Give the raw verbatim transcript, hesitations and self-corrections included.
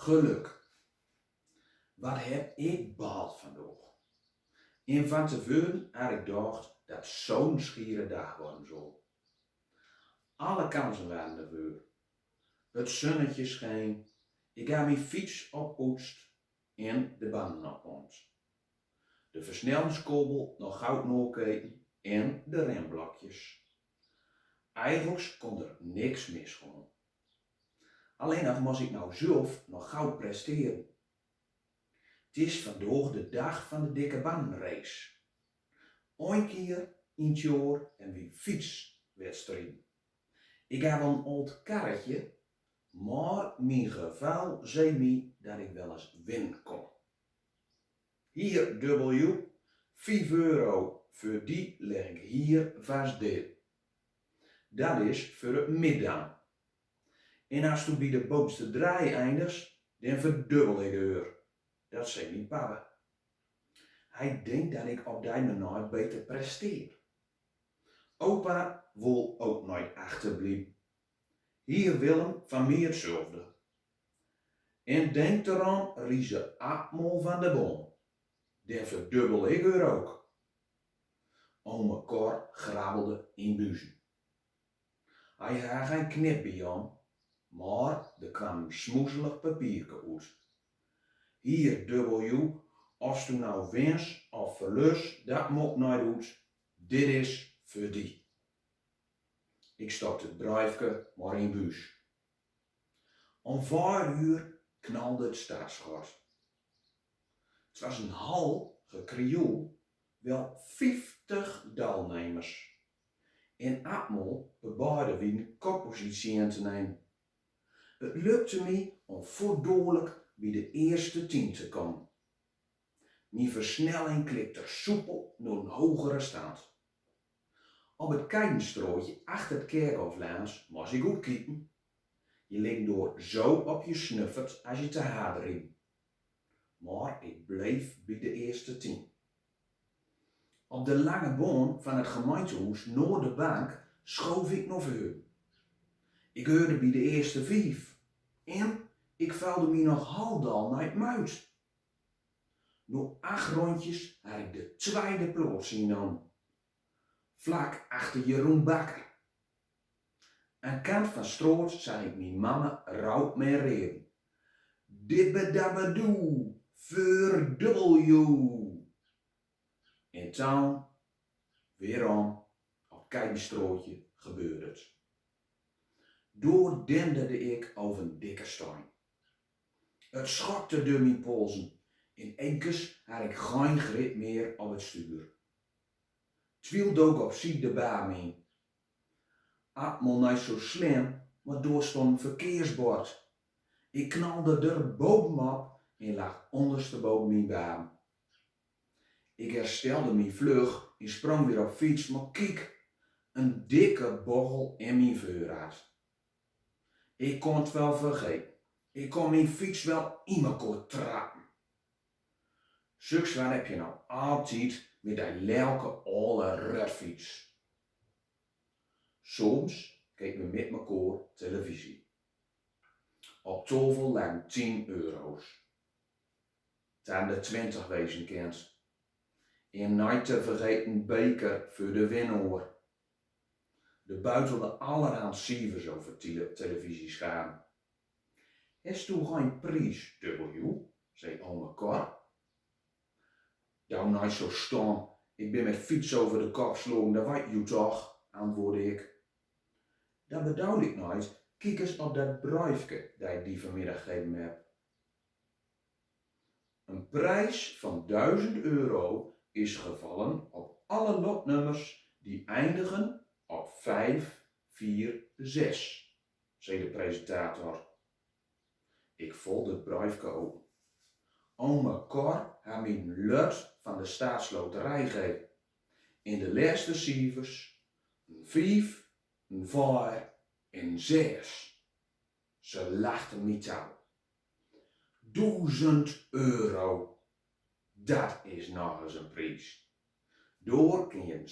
Gelök. Wat heb ik bald vandoag. En van te veurn had ik docht dat zo'n schiere dag worden zol. Alle kansen waren er veur. Het sunnetje scheen. Ik had mijn fiets oppoetst en de banden oppompt. De versnellingskobbel nog goud nokeken en de remblokjes. Eigenlijk kon er niks misgoon. Alleen nog mos ik nou zelf nog goud presteren. Het is vandaag de dag van de dikke bandenrace. Een keer in het jaar hebben we fietswedstrijden. Ik heb een oud karretje, maar mijn gevoel zei mij dat ik wel eens winnen kon. Hier, W, vijf euro, voor die leg ik hier vast deel. Dat is voor het midden. En als du bij de bovenste drie eindigs, dan verdubbel ik eur. Dat zei mijn papa. Hij denkt dat ik op die manier beter presteer. Opa wil ook nooit achterblijven. Hier, Willem, van mij hetzelfde. En denk eraan, ries ze aap mol van de boom. Dan verdubbel ik eur ook. Ome Cor grabbelde in buzen. Hij had geen knip bij hem, maar er kwam een smoezelig papierke uit. Hier, W, als du nou wins of verlust, dat maakt niet uit. Dit is voor die. Ik stok het briefke maar in buus. Om vijf uur knalde het startschot. Het was een hal gekrioel, wel vijftig deelnemers. En aap mol probeerden we een koppositie in te nemen. Het lukte mij om voordoenlijk bij de eerste tien te komen. Mijn versnelling klikte soepel naar een hogere stand. Op het Keidenstraotje achter het kerkhof langs mos ik oetkieken. Je liggen door zo op je snuffert als je te hard reed. Maar ik bleef bij de eerste tien. Op de lange baan van het gemeentehuis naar de bank schoof ik naar voren. Ik hoorde bij de eerste vijf. En ik voelde mij nog half al niet muid. Na acht rondjes had ik de tweede plaats innomen. Vlak achter Jeroen Bakker. Aan kant van straot zag ik mijn mama roepen en reven: "Dibbedabbedoe, verdubbel je!" En toen, weerom, op Keidenstraotje gebeurde het. Door denderde ik over een dikke steen. Het schokte door mijn polsen. In één keer had ik geen grip meer op het stuur. Twiel dook op ziek de baan in. Aap mol niet zo slim, maar door stond een verkeersbord. Ik knalde er bovenop en lag ondersteboven mijn baan. Ik herstelde mij vlug en sprong weer op fiets, maar kiek, een dikke bochel in mijn veurraad. Ik kon het wel vergeten. Ik kon mijn fiets wel in elkaar trappen. Zulks wat heb je nou altijd met die lelke oude rotfiets. Soms keken we met elkaar televisie. Op tafel lagen tien euro's. Ten de twintig wezen kent. En niet te vergeten beker voor de winnaar. Er buitelden allerhand cijfers over tele-, televisiescherm. "Hes doe geen prijs, W?" zei ome Cor. "Doe niet zo stom. Ik ben met fiets over de kop geslagen, dat weet je toch," antwoordde ik. "Dat bedoel ik niet. Kiek eens op dat briefke dat ik die vanmiddag gegeven heb." Een prijs van duizend euro is gevallen op alle lotnummers die eindigen op vijf vier zes, zei de presentator. Ik foldde het briefke open. Ome Cor had mij een lot van de staatsloterij gegeven. In de laatste cijfers een vijf, een vier en een zes. Ze lachten mij toe. Duizend euro. Dat is nog eens een prijs. Door kun je een